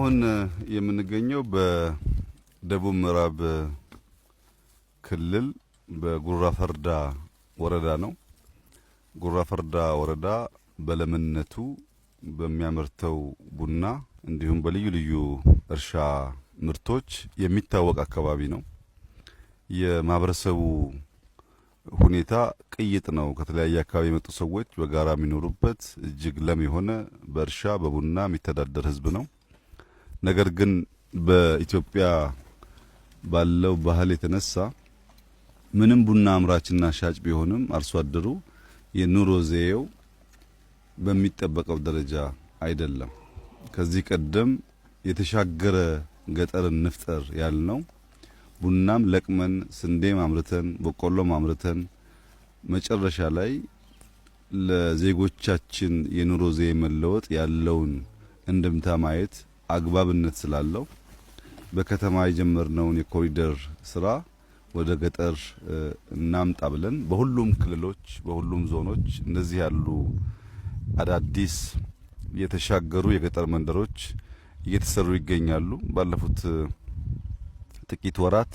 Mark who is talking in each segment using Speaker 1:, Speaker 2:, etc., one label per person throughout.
Speaker 1: አሁን የምንገኘው በደቡብ ምዕራብ ክልል በጉራ ፈርዳ ወረዳ ነው። ጉራ ፈርዳ ወረዳ በለምነቱ በሚያመርተው ቡና እንዲሁም በልዩ ልዩ እርሻ ምርቶች የሚታወቅ አካባቢ ነው። የማህበረሰቡ ሁኔታ ቅይጥ ነው። ከተለያየ አካባቢ የመጡ ሰዎች በጋራ የሚኖሩበት እጅግ ለም የሆነ በእርሻ በቡና የሚተዳደር ህዝብ ነው። ነገር ግን በኢትዮጵያ ባለው ባህል የተነሳ ምንም ቡና አምራችና ሻጭ ቢሆንም አርሶ አደሩ የኑሮ ዘዬው በሚጠበቀው ደረጃ አይደለም። ከዚህ ቀደም የተሻገረ ገጠርን እንፍጠር ያልነው ቡናም ለቅመን ስንዴም አምርተን በቆሎም አምርተን መጨረሻ ላይ ለዜጎቻችን የኑሮ ዘዬ መለወጥ ያለውን እንድምታ ማየት አግባብነት ስላለው በከተማ የጀመርነውን የኮሪደር ስራ ወደ ገጠር እናምጣ ብለን በሁሉም ክልሎች በሁሉም ዞኖች እንደዚህ ያሉ አዳዲስ የተሻገሩ የገጠር መንደሮች እየተሰሩ ይገኛሉ። ባለፉት ጥቂት ወራት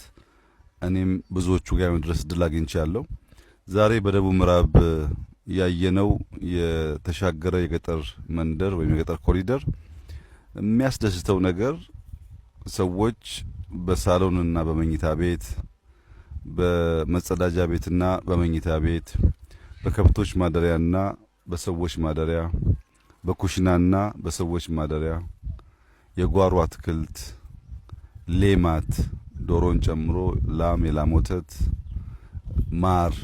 Speaker 1: እኔም ብዙዎቹ ጋር የመድረስ እድል አግኝቻለሁ። ዛሬ በደቡብ ምዕራብ ያየነው የተሻገረ የገጠር መንደር ወይም የገጠር ኮሪደር የሚያስደስተው ነገር ሰዎች በሳሎንና በመኝታ ቤት፣ በመጸዳጃ ቤትና በመኝታ ቤት፣ በከብቶች ማደሪያና በሰዎች ማደሪያ፣ በኩሽናና በሰዎች ማደሪያ፣ የጓሮ አትክልት፣ ሌማት ዶሮን ጨምሮ ላም፣ የላም ወተት፣ ማር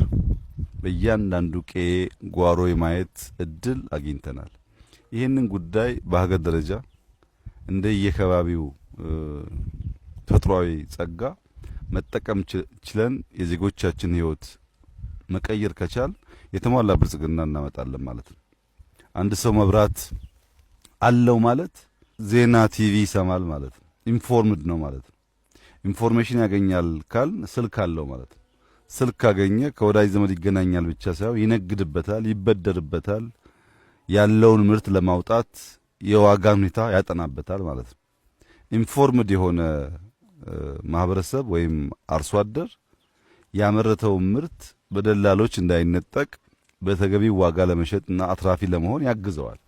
Speaker 1: በእያንዳንዱ ቀዬ ጓሮ የማየት እድል አግኝተናል። ይህንን ጉዳይ በሀገር ደረጃ እንደየከባቢው ተፈጥሯዊ ጸጋ መጠቀም ችለን የዜጎቻችን ህይወት መቀየር ከቻል የተሟላ ብልጽግና እናመጣለን ማለት ነው። አንድ ሰው መብራት አለው ማለት ዜና ቲቪ ይሰማል ማለት ነው። informed ነው ማለት ነው። information ያገኛል ካል ስልክ አለው ማለት ነው። ስልክ ካገኘ ከወዳጅ ዘመድ ይገናኛል ብቻ ሳይሆን ይነግድበታል፣ ይበደርበታል፣ ያለውን ምርት ለማውጣት የዋጋ ሁኔታ ያጠናበታል ማለት ነው። informed የሆነ ማህበረሰብ ወይም አርሶ አደር ያመረተውን ምርት በደላሎች እንዳይነጠቅ በተገቢው ዋጋ ለመሸጥና አትራፊ ለመሆን ያግዘዋል።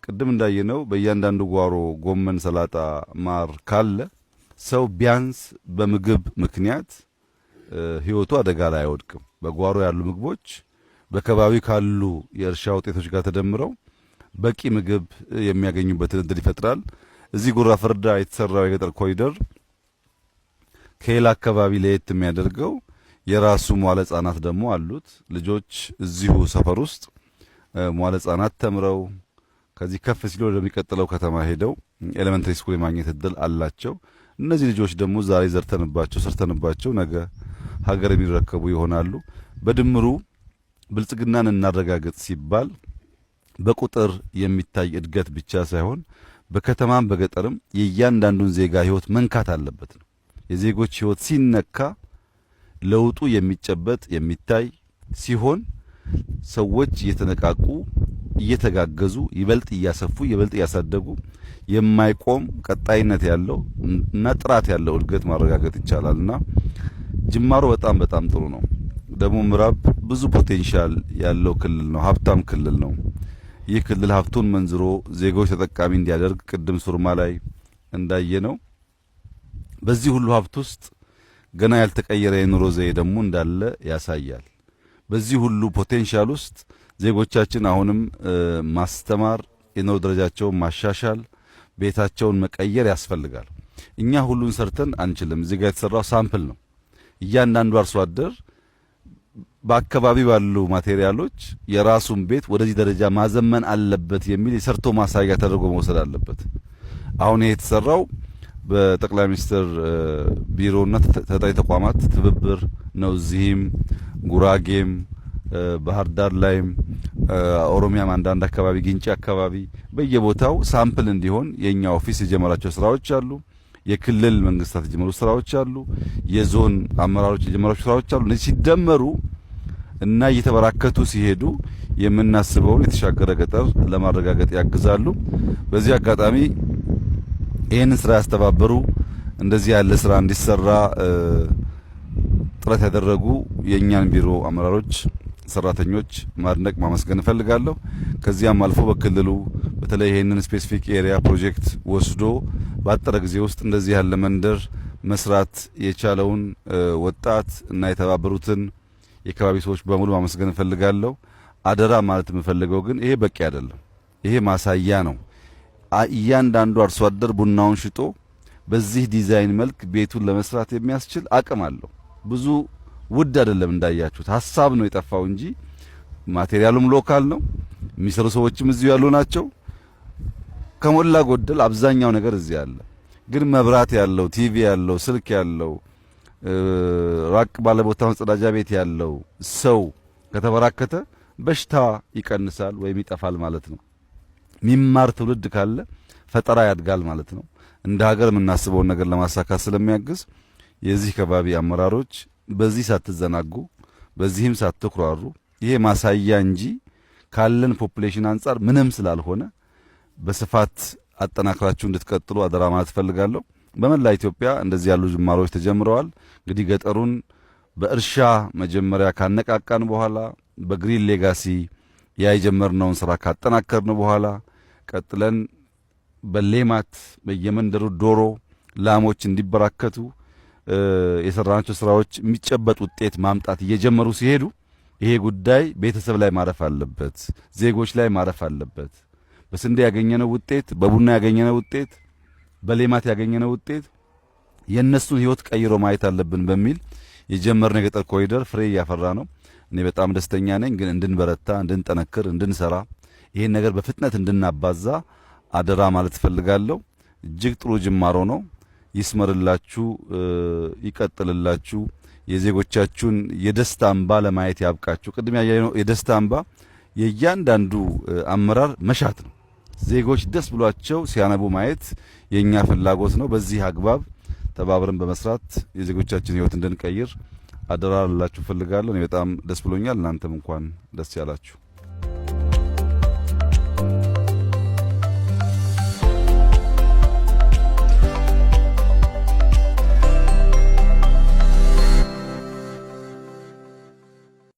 Speaker 1: ቅድም እንዳየነው በእያንዳንዱ ጓሮ ጎመን፣ ሰላጣ፣ ማር ካለ ሰው ቢያንስ በምግብ ምክንያት ህይወቱ አደጋ ላይ አይወድቅም። በጓሮ ያሉ ምግቦች በከባቢ ካሉ የእርሻ ውጤቶች ጋር ተደምረው በቂ ምግብ የሚያገኙበትን እድል ይፈጥራል። እዚህ ጉራ ፈርዳ የተሰራው የገጠር ኮሪደር ከሌላ አካባቢ ለየት የሚያደርገው የራሱ መዋለ ሕጻናት ደግሞ አሉት። ልጆች እዚሁ ሰፈር ውስጥ መዋለ ሕጻናት ተምረው ከዚህ ከፍ ሲሉ ወደሚቀጥለው ከተማ ሄደው elementary school የማግኘት እድል አላቸው። እነዚህ ልጆች ደግሞ ዛሬ ዘርተንባቸው ሰርተንባቸው ነገ ሀገር የሚረከቡ ይሆናሉ። በድምሩ ብልጽግናን እናረጋግጥ ሲባል በቁጥር የሚታይ እድገት ብቻ ሳይሆን በከተማም በገጠርም የእያንዳንዱን ዜጋ ሕይወት መንካት አለበት ነው። የዜጎች ሕይወት ሲነካ ለውጡ የሚጨበጥ የሚታይ ሲሆን ሰዎች እየተነቃቁ እየተጋገዙ ይበልጥ እያሰፉ ይበልጥ እያሳደጉ የማይቆም ቀጣይነት ያለው እና ጥራት ያለው እድገት ማረጋገጥ ይቻላል እና ጅማሮ በጣም በጣም ጥሩ ነው። ደቡብ ምዕራብ ብዙ potential ያለው ክልል ነው። ሀብታም ክልል ነው። ይህ ክልል ሀብቱን መንዝሮ ዜጎች ተጠቃሚ እንዲያደርግ ቅድም ሱርማ ላይ እንዳየነው በዚህ ሁሉ ሀብት ውስጥ ገና ያልተቀየረ የኑሮ ዘዬ ደግሞ እንዳለ ያሳያል። በዚህ ሁሉ potential ውስጥ ዜጎቻችን አሁንም ማስተማር፣ የኑሮ ደረጃቸውን ማሻሻል፣ ቤታቸውን መቀየር ያስፈልጋል። እኛ ሁሉን ሰርተን አንችልም። እዚህ ጋር የተሰራው sample ነው። እያንዳንዱ አርሶ አደር በአካባቢ ባሉ material ኦች የራሱን ቤት ወደዚህ ደረጃ ማዘመን አለበት የሚል የሰርቶ ማሳያ ተደርጎ መውሰድ አለበት። አሁን ይሄ የተሰራው በጠቅላይ ሚኒስትር ቢሮና ተጠሪ ተቋማት ትብብር ነው። እዚህም ጉራጌም ባህር ዳር ላይም ኦሮሚያም አንዳንድ አካባቢ ግንጪ አካባቢ በየቦታው sample እንዲሆን የኛ office የጀመራቸው ስራዎች አሉ። የክልል መንግስታት የጀመሩ ስራዎች አሉ። የዞን አመራሮች የጀመራቸው ስራዎች አሉ። እነዚህ ሲደመሩ እና እየተበራከቱ ሲሄዱ የምናስበውን የተሻገረ ገጠር ለማረጋገጥ ያግዛሉ። በዚህ አጋጣሚ ይህንን ስራ ያስተባበሩ፣ እንደዚህ ያለ ስራ እንዲሰራ ጥረት ያደረጉ የእኛን ቢሮ አመራሮች፣ ሰራተኞች ማድነቅ ማመስገን እፈልጋለሁ። ከዚያም አልፎ በክልሉ በተለይ ይህንን specific area ፕሮጀክት ወስዶ ባጠረ ጊዜ ውስጥ እንደዚህ ያለ መንደር መስራት የቻለውን ወጣት እና የተባበሩትን የከባቢ ሰዎች በሙሉ ማመስገን እፈልጋለሁ። አደራ ማለት የምፈልገው ግን ይሄ በቂ አይደለም። ይሄ ማሳያ ነው። እያንዳንዱ አርሶ አደር ቡናውን ሽጦ በዚህ ዲዛይን መልክ ቤቱን ለመስራት የሚያስችል አቅም አለው። ብዙ ውድ አይደለም፣ እንዳያችሁት ሀሳብ ነው የጠፋው እንጂ material ኡም local ነው። የሚሰሩ ሰዎችም እዚሁ ያሉ ናቸው። ከሞላ ጎደል አብዛኛው ነገር እዚህ አለ። ግን መብራት ያለው፣ ቲቪ ያለው፣ ስልክ ያለው፣ ራቅ ባለ ቦታ መጸዳጃ ቤት ያለው ሰው ከተበራከተ በሽታ ይቀንሳል ወይም ይጠፋል ማለት ነው። ሚማር ትውልድ ካለ ፈጠራ ያድጋል ማለት ነው። እንደ ሀገር የምናስበውን ነገር ለማሳካት ስለሚያግዝ የዚህ ከባቢ አመራሮች በዚህ ሳትዘናጉ፣ በዚህም ሳትኩራሩ፣ ይሄ ማሳያ እንጂ ካለን population አንጻር ምንም ስላልሆነ በስፋት አጠናክራችሁ እንድትቀጥሉ አደራ ማለት እፈልጋለሁ። በመላ ኢትዮጵያ እንደዚህ ያሉ ጅማሮች ተጀምረዋል። እንግዲህ ገጠሩን በእርሻ መጀመሪያ ካነቃቃን በኋላ፣ በ Green Legacy ያ የጀመርነውን ስራ ካጠናከርን በኋላ፣ ቀጥለን በሌማት በየመንደሩ ዶሮ፣ ላሞች እንዲበራከቱ የሰራናቸው ስራዎች የሚጨበጥ ውጤት ማምጣት እየጀመሩ ሲሄዱ ይሄ ጉዳይ ቤተሰብ ላይ ማረፍ አለበት፣ ዜጎች ላይ ማረፍ አለበት። በስንዴ ያገኘነው ውጤት፣ በቡና ያገኘነው ውጤት፣ በሌማት ያገኘነው ውጤት የእነሱን ህይወት ቀይሮ ማየት አለብን በሚል የጀመርነው የገጠር ኮሪደር ፍሬ እያፈራ ነው። እኔ በጣም ደስተኛ ነኝ። ግን እንድንበረታ፣ እንድንጠነክር፣ እንድንሰራ፣ ይሄን ነገር በፍጥነት እንድናባዛ አደራ ማለት እፈልጋለሁ። እጅግ ጥሩ ጅማሮ ነው። ይስመርላችሁ፣ ይቀጥልላችሁ። የዜጎቻችሁን የደስታ እንባ ለማየት ያብቃችሁ። ቅድም ያየነው የደስታ እንባ የእያንዳንዱ አመራር መሻት ነው። ዜጎች ደስ ብሏቸው ሲያነቡ ማየት የኛ ፍላጎት ነው። በዚህ አግባብ ተባብረን በመስራት የዜጎቻችን ሕይወት እንድንቀይር አደራ ልላችሁ እፈልጋለሁ። እኔ በጣም ደስ ብሎኛል። እናንተም እንኳን ደስ ያላችሁ።